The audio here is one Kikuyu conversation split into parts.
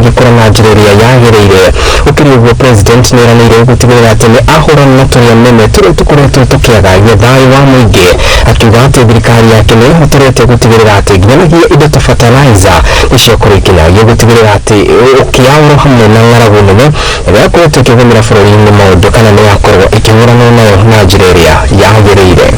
Igĩkũra na njĩra ĩrĩa yagĩrĩire. Gũkĩrĩ ũguo, president nĩ eranĩire gũtigĩrĩra atĩ nĩ ahũrana na tũrĩa nene tũrĩa tũkoretwo tũkĩagagia thayũ wa mũingĩ, akiuga atĩ thirikari yake nĩ ĩhotorete gũtigĩrĩra atĩ nginyanagia indo ta fertilizer nĩ ciakorwo ikĩnyagio, gũtigĩrĩra atĩ ũkĩa oro hamwe na ng'aragu nene ĩrĩa yakoretwo ĩkĩgũmĩra bũrũri-inĩ maũndũ kana nĩ yakorwo ĩkĩhũranwo nayo na njĩra ĩrĩa yagĩrĩire.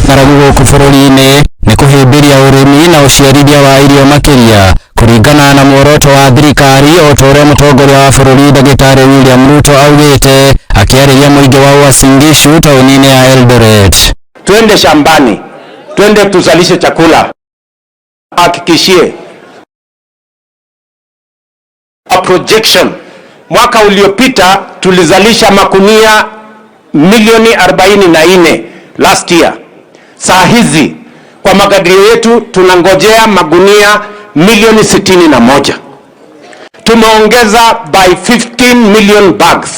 Ng'aragu gũkũ bũrũri-inĩ nĩ kũhĩmbĩria ũrĩmi na ũciarithia wa irio makĩria kũringana na muoroto wa thirikari, o ta ũrĩa mũtongoria wa bũrũri Ndagĩtarĩ William Ruto augĩte akĩarĩria mũingĩ wa Uasin Gishu taũni-inĩ ya Eldoret. Twende shambani, twende tuzalishe chakula. Hakikishie a projection, mwaka uliopita tulizalisha makunia milioni 44 last year. Saa hizi kwa makadirio yetu tunangojea magunia milioni 61. Tumeongeza by 15 million bags.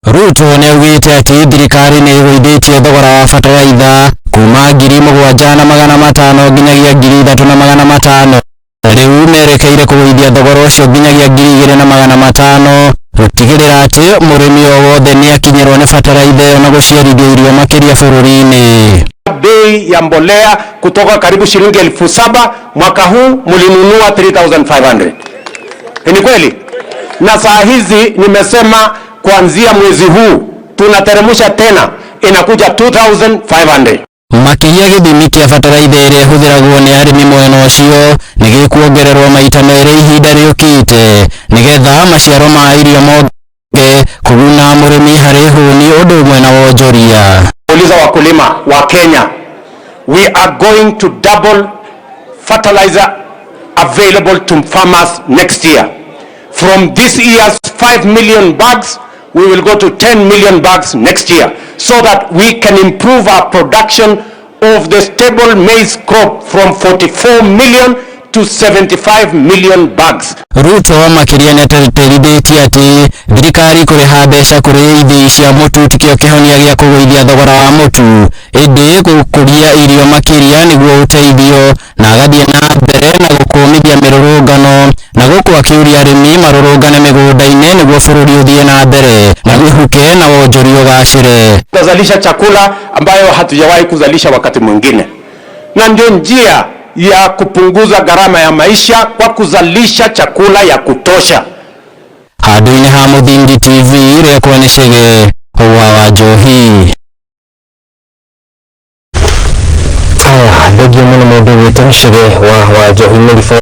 Ruto nĩ augĩte atĩ thirikari nĩ ĩgũithĩtie thogora wa bataraitha kuma 7500 nginyagia 3500. Rĩu merekeire kũgũithia thogora ũcio nginyagia 2500, gũtigĩrĩra atĩ mũrĩmi o wothe nĩ akinyĩrwo nĩ bataraitha ĩyo na gũciarithia irio makĩria bũrũri-inĩ. Bei ya mbolea kutoka karibu shilingi 7,000, mwaka huu mlinunua 3500. Ni kweli? Na saa hizi nimesema kuanzia mwezi huu tunateremsha tena, inakuja 2500. Makĩria gĩthimi kĩa bataraitha ĩrĩa ĩhũthĩragwo nĩ arĩmi mwena ũcio nĩ gĩkuongererwo maita merĩ ihinda rĩũkĩte, nĩgetha maciaro ma irio monge kũguna mũrĩmi harĩ hũni ũndũ ũmwe na wonjoria. Uliza wakulima wa Kenya, we are going to double fertilizer available to farmers next year. From this year's 5 million bags, we will go to 10 million bags next year so that we can improve our production of the stable maize crop from 44 million to 75 million bags. Ruto makĩria nĩ atĩtĩrithĩtie atĩ thirikari kũrĩha mbeca kũrĩ ithĩi cia mũtu tikĩo kĩhonia gĩa kũgũithia thogora wa mũtu, ĩndĩ gũkũria irio makĩria nĩguo ũteithio, na agathiĩ na mbere na gũkũmithia mĩrũrũngano, na gũkũ akĩũria arĩmi marũrũngane mĩgũnda-inĩ nĩguo bũrũri ũthiĩ na mbere na wĩhuke na wonjoria ũgacĩre. Tutazalisha chakula ambayo hatujawahi kuzalisha wakati mwingine, na ndio njia ya kupunguza gharama ya maisha kwa kuzalisha chakula ya kutosha. Handũ-inĩ ha Mũthingi TV, rĩakwa nĩ Chege wa Wanjohi. Haya, thengio mũno mũndũ wĩtwo Chege wa Wanjohi nĩ riboti.